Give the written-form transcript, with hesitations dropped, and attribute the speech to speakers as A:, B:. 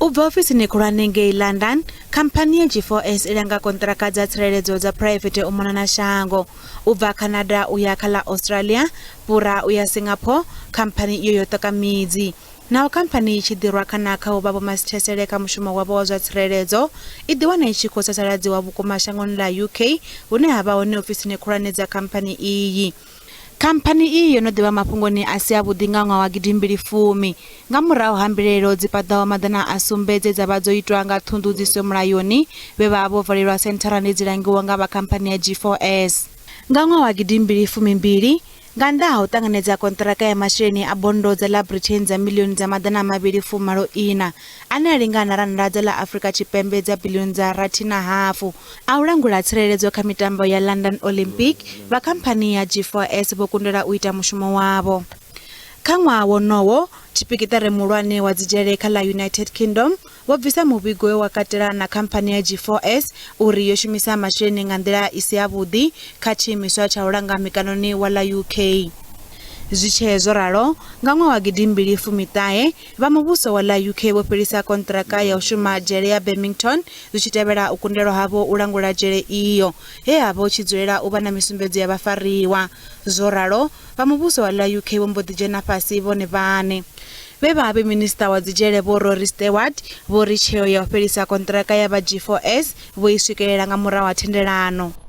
A: U bva ofisini khulwane ngei London, khamphani ya G4S i langa konṱiraka dza tsireledzo dza phuraivethe u mona na shango. U bva Canada u ya kha ḽa Australia, Fura u ya Singapore, khamphani iyo yo ṱoka midzi. Naho khamphani i tshi ḓirwa khana kha u vha vhomasithesele kha mushumo wavho wa zwa tsireledzo, i ḓiwana i tshi khou sasaladziwa vhukuma shangoni ḽa UK hune ha vha hone ofisini khulwane dza khamphani iyi. Khamphani iyi yo no ḓi vha mafhungoni a si avhuḓi nga ṅwaha wa gidimbili fumi nga murahu ha mbilaelo dzi paḓaho 700 dze dza vha dzo itwa nga ṱhunḓu dzi siho mulayoni vhe vha vha vho valelwa sentharani dzi langiwaho nga vha khamphani ya G4S. Nga ṅwaha wa gidimbili fumi-mbili, nga nnḓa ha u ṱanganedza konṱiraka ya masheleni a bonndo dza ḽa Britain dza miḽioni dza maḓana mavhili fu-malo iṋa, ane a lingana na rannda dza ḽa Afrika Tshipembe dza biḽioni dza rathi na hafu, a u langula tsireledzo kha mitambo ya London Olympic, vha khamphani ya G4S vho kundelwa u ita mushumo wavho. Kha ṅwaha wonowo, tshipikiṱere muhulwane wa dzidzhele kha ḽa United Kingdom vho bvisa muvhigo we wa katela na khamphani ya G4S uri yo shumisa masheleni nga nḓila i si yavhuḓi kha tshiimiswa tsha u langa mikanoni wa ḽa UK. Zwi tshee zwo ralo, nga ṅwaha wa gidimbili fumi-ṱahe, vha muvhuso wa ḽa UK vho fhelisa konṱiraka ya u shuma dzhele ya Birmington zwi tshi tevhela u kundelwa havho u langula dzhele iyo, he ha vha hu tshi dzulela u vha na misumbedzo ya vhafariwa. Zwo ralo, vha muvhuso wa ḽa UK vho mbo ḓi dzhena fhasi vhone vhaṋe. Vhe vha vhe minisiṱa wa dzidzhele Vho Rory Stewart vho ri tsheo ya u fhelisa konṱiraka ya vha G4S vho i swikelela nga murahu ha thendelano.